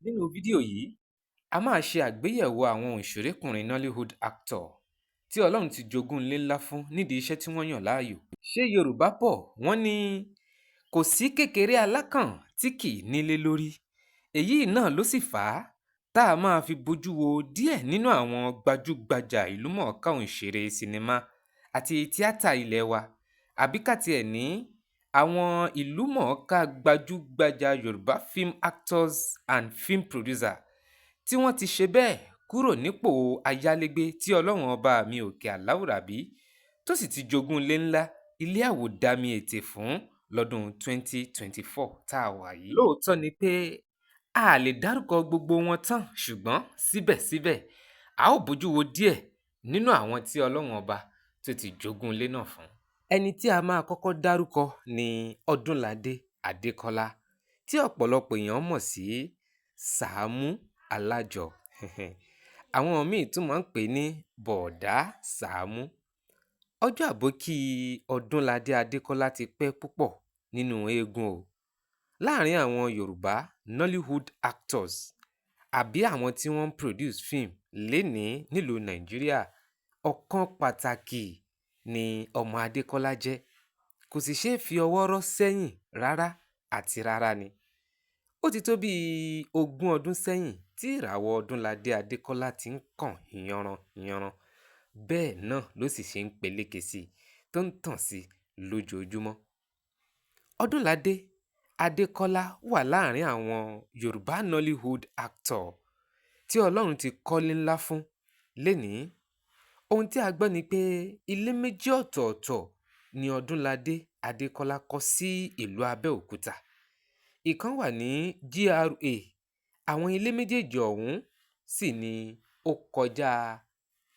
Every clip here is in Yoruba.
Nínú fídíò yìí, a máa ṣe àgbéyẹ̀wò àwọn òṣèrékùnrin Nollywood actor tí Ọlọ́run ti jogún ilé ńlá fún nídìí iṣẹ́ tí wọ́n yàn láàyò. Ṣé Yorùbá bọ̀ wọ́n ní kò sí kékeré alákàn tí kì í nílé lórí. Èyí náà ló sì fà á tá a máa fi bójú wo díẹ̀ nínú àwọn gbajúgbajà ìlúmọ̀ọ́ká òǹṣèré sinimá àti tíátà ilé wa, àbí ká tiẹ̀ ní àwọn ìlúmọ̀ọ́ká gbajúgbajà Yorùbá film actors and film producers tí wọ́n ti ṣe bẹ́ẹ̀ kúrò nípò ayálégbé tí Ọlọ́run ọba mi òkè aláwùrábí tó sì ti jogún ilé ńlá, ilé àwòdàmíètè fún lọ́dún 2024 tá a wà yìí. Lóòótọ́ ni pé a lè dárúkọ gbogbo wọn tán, ṣùgbọ́n síbẹ̀síbẹ̀ a ó bójú wo díẹ̀ nínú àwọn tí Ọlọ́run ọba tó ti jogún ilé náà fún. Ẹni tí a máa kọ́kọ́ dárúkọ ni Ọdúnládé Adékọ́lá, tí ọ̀pọ̀lọpọ̀ èèyàn mọ̀ sí Sàámú Alájọ. Àwọn míì tún máa ń pè é ní Bọ̀ọ̀dá Sàámú. Ọjọ́ àbókí Ọdúnládé Adékọ́lá ti pẹ́ púpọ̀ nínú eégún o. Láàárín àwọn Yorùbá Nollywood actors àbí àwọn tí wọ́n ń produce film lénìí nílùú Nàìjíríà, ọ̀kan pàtàkì ni ọmọ Adékọ́lá jẹ́. Kò sì ṣeé fi ọwọ́ rọ́ sẹ́yìn rárá àti rárá ni. Ó ti tó bí 20 ọdún sẹ́yìn tí ìràwọ̀ Ọdúnládé Adékọ́lá ti ń kàn yanran-yanran. Bẹ́ẹ̀ náà ló sì ṣe ń peléke sí i tó ń tàn sí i lójoojúmọ́. Ọdúnládé Adékọ́lá wà láàárín àwọn Yorùbá Nollywood actor tí Ọlọ́run ti kọ́lé ńlá fún lénìí. Ohun tí a gbọ́ ni pé ilé méjì ọ̀tọ̀ọ̀tọ̀ ni Ọdúnládé Adékọ́lá kọ́ sí ìlú Abẹ́òkúta. Ìkan wà ní GRA. Àwọn ilé méjèèjì ọ̀hún sì ni ó kọjá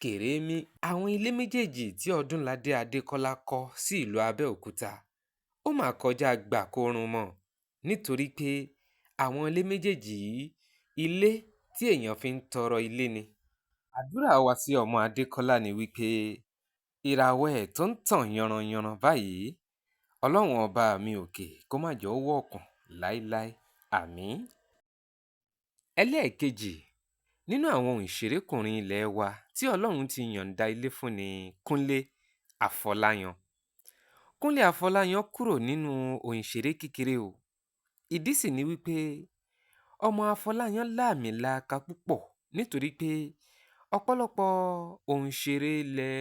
kèrémí. Àwọn ilé méjèèjì tí Ọdúnládé Adékọ́lá kọ́ sí ìlú Abẹ́òkúta, ó mà kọjá gbà-kóoorun-mọ́, nítorí pé àwọn ilé méjèèjì yìí, ilé tí èèyàn fi ń tọrọ ilé ni. Àdúrà wa sí ọmọ Adékọ́lá ni wípé ìràwọ̀ ẹ̀ tó ń tàn yanranyanran báyìí, Ọlọ́run ọba mi òkè kó má jẹ́ ó wọ̀ọ̀kùn láéláé. Àmín. Ẹlẹ́ẹ̀kejì nínú àwọn òṣèrékùnrin ilé wa tí Ọlọ́run ti yọ̀ǹda ilé fún ni Kúnlé Afọláyan. Kúnlé Afọláyan kúrò nínú òǹṣèré kékeré o. Ìdí sì ni wípé ọmọ Afọláyan láàmìlaaka púpọ̀, nítorí pé ọ̀pọ̀lọpọ̀ òǹṣèré ilẹ̀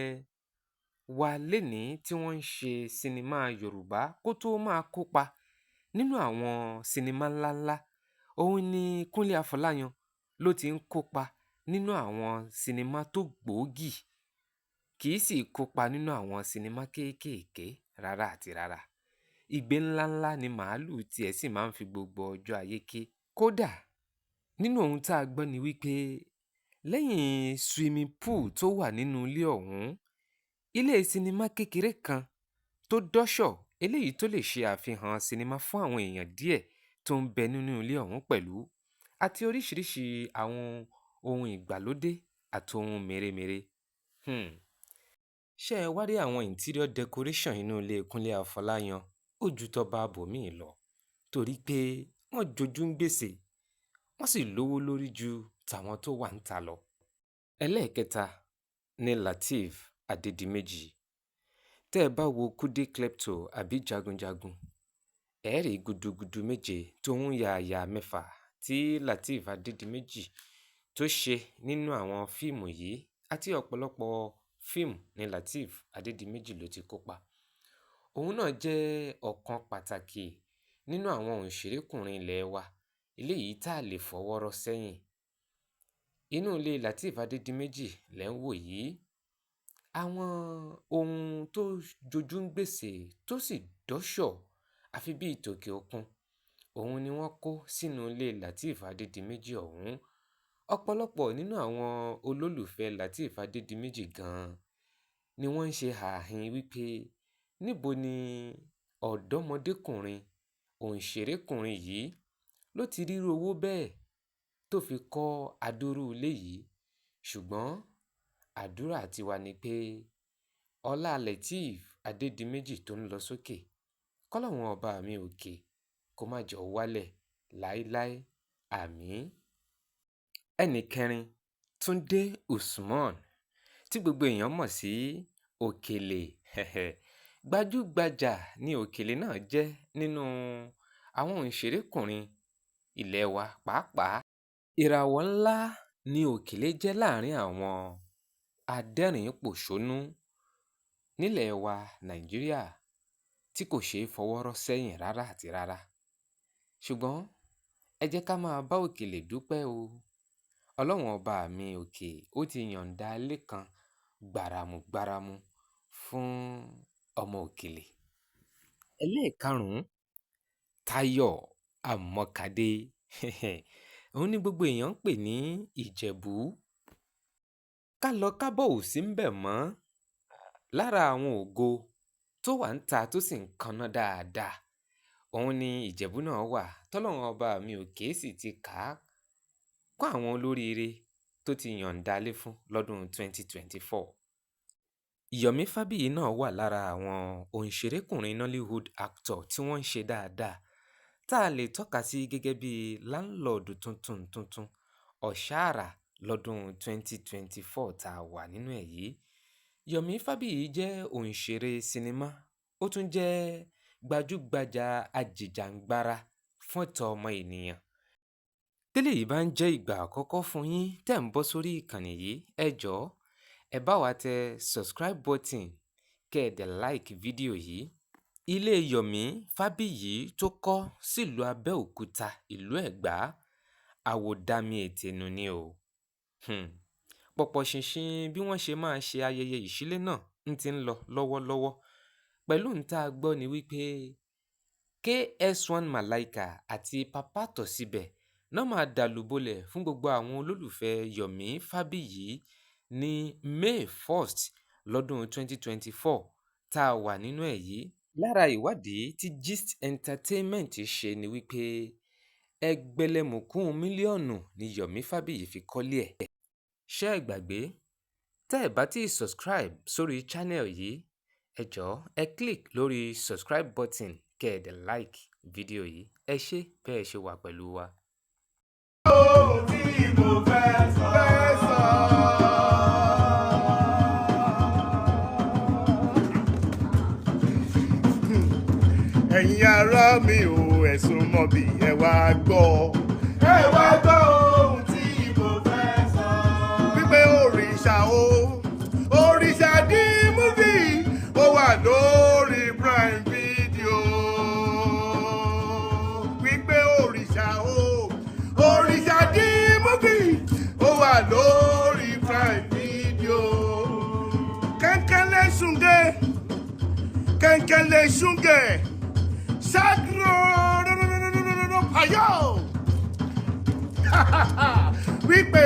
wa lénìí tí wọ́n ń ṣe sinimá Yorùbá kó tó máa kópa nínú àwọn sinimá ńláńlá, òun ni Kúnlé Afọláyan ló ti ń kópa nínú àwọn sinimá tó gbòógì, kì í sì kópa nínú àwọn sinimá kéékèèké rárá àti rárá. Igbe ńláńlá ni màálùú tiẹ̀ sì máa ń fi gbogbo ọjọ́ ayé ké. Kódà nínú ohun tá a gbọ́ ni wípé lẹ́yìn swimming pool tó wà nínú ilé ọ̀hún, ilé sinimá kékeré kan tó dọ́ṣọ̀ eléyìí tó lè ṣe àfihàn sinimá fún àwọn èèyàn díẹ̀ tó ń bẹ nínú ilé ọ̀hún pẹ̀lú, àti oríṣiríṣi àwọn ohun ìgbàlódé àti ohun mèremère. Ṣé ẹ wá rí àwọn interior decoration inú ilé Kúnlé Afọláyan, ó ju tọba bòmíì lọ, torí pé wọ́n jojú ń gbèsè, wọ́n sì lówó lórí ju tàwọn tó wà níta lọ. Ẹlẹ́ẹ̀kẹta ni Lateef Adédìméjì. Tẹ́ ẹ bá wo Kudi Klepto àbí Jagunjagun, ẹ rí gudugudu méje tó ń yààyà mẹ́fà tí Lateef Adédìméjì tó ṣe nínú àwọn fíìmù yìí, àti ọ̀pọ̀lọpọ̀ fíìmù ní Lateef Adédìméjì ló ti kópa. Òun náà jẹ́ ọ̀kan pàtàkì nínú àwọn òṣèrékùnrin ilé wa eléyìí tá a lè fọwọ́ rọ́ sẹ́yìn. Inú ilé Lateef Adédìméjì lẹ̀ ń wò yìí. Àwọn ohun tó jojú ń gbèsè tó sì dọ́ṣọ̀ àfi bí tòkè òkun, òun ni wọ́n kó sínú ilé Lateef Adédìméjì ọ̀hún. Ọ̀pọ̀lọpọ̀ nínú àwọn olólùfẹ́ Lateef Adédìméjì gan-an ni wọ́n ń ṣe ààhin wípé níbo ni ọ̀dọ́mọdékùnrin òǹṣèrékùnrin yìí ló ti rírú owó bẹ́ẹ̀ tó fi kọ́ adúrú ilé yìí. Ṣùgbọ́n àdúrà tiwa ni pé ọlá Lateef Adédìméjì tó ń lọ sókè, kọ́lọ́run ọba mi òkè kó má jẹ́ ó wálẹ̀ láéláé. Àmín. Ẹnì kẹrin, Túnde Usman, tí gbogbo èèyàn mọ̀ sí Òkèlè. Gbajúgbajà ni Òkèlè náà jẹ́ nínú àwọn òǹṣẹ̀rẹ̀kùnrin ilé wa pàápàá. Ìràwọ̀ ńlá ni Òkèlè jẹ́ láàrin àwọn adẹ́rìn-ín-pọ̀ṣónú nílẹ̀ wa Nàìjíríà tí kò ṣeé fọwọ́ rọ́ sẹ́yìn rárá àti rárá. Ṣùgbọ́n ẹ jẹ́ ká máa bá Òkèlè dúpẹ́ o. Ọlọ́run ọba mi òkè ó ti yọ̀ǹda ilé kan gbàràmùgbàràmù fún ọmọ Òkèlè. Ẹlẹ́ẹ̀karùn-ún, Táyọ̀ Àmọ́kadé. Òun ni gbogbo èèyàn ń pè ní Ìjẹ̀bú. Ká lọ kábọ̀ ò sí ńbẹ̀ mọ́. Lára àwọn ògo tó wà níta tó sì ń kanná dáadáa, òun ni Ìjẹ̀bú náà wà, tọ́lọ́run ọba mi òkè sì ti kà á kún àwọn olóríire tó ti yọ̀ǹda ilé fún lọ́dún 2024. Yomi Fabiyi náà wà lára àwọn òǹṣẹ̀rẹ̀kùnrin Nollywood actor tí wọ́n ń ṣe dáadáa tá a lè tọ́ka sí gẹ́gẹ́ bí láńlọ́ọ̀dù tuntun tuntun ọ̀ṣàrà lọ́dún 2024 tá a wà nínú ẹ̀ yìí. Yomi Fabiyi jẹ́ òǹṣẹ̀rẹ̀ sinimá, ó tún jẹ́ gbajúgbajà ajìjàǹgbara fún ẹ̀tọ́ ọmọ ènìyàn. Tẹ́lẹ̀ yìí bá ń jẹ́ ìgbà àkọ́kọ́ fún yín tẹ́ ń bọ́ sórí ìkànnì yìí, ẹ jọ̀ọ́ ẹ bá wa tẹ subscribe button kẹ́ ẹ dẹ̀ like fídíò yìí. Ilé Yomi Fabiyi tó kọ́ sílùú Abẹ́òkúta, ìlú Ẹ̀gbá, àwòdàmì-ètè-nù ni o. Pọ̀pọ̀ṣìnṣìn bí wọ́n ṣe máa ṣe ayẹyẹ ìṣílẹ̀ náà ń ti ń lọ lọ́wọ́lọ́wọ́. Pẹ̀lú ń tá a gbọ́ ni wípé KS1 Malaika àti Papa Tọ́síbẹ̀ náà máa dàlúbọlẹ̀ fún gbogbo àwọn olólùfẹ́ Yomi Fabiyi ní May 1st lọ́dún 2024 tá a wà nínú ẹ̀ yìí. Lára ìwádìí tí Gist Entertainment ṣe ni wípé ẹgbẹ̀lẹ́mùkù mílíọ̀nù ni Yomi Fabiyi fi kọ́lé ẹ̀. Ṣé ẹ gbàgbé? Tẹ́ ẹ bá ti subscribe sórí channel yìí, ẹ jọ̀ọ́ ẹ click lórí subscribe button kẹ́ ẹ dẹ̀ like fídíò yìí. Ẹ ṣé bẹ́ẹ̀ ṣe wà pẹ̀lú wa. Ohun tí mo fẹ́ sọ. Fẹ́ sọ. Ẹ̀yin ará mi ò, ẹ̀sùn mọ́ bí ẹ wá gbọ́. Ẹ wá gbọ́ ohun tí mo fẹ́ sọ. Wípé òrìṣà o, òrìṣà the movie, ó wà lórí Prime Video. Wípé òrìṣà o, òrìṣà the movie, ó wà lórí Prime Video. Kẹ́ńkẹ́lẹ́ ṣúngẹ́, kẹ́ńkẹ́lẹ́ ṣúngẹ́, ṣáàgùrò payo. Wípé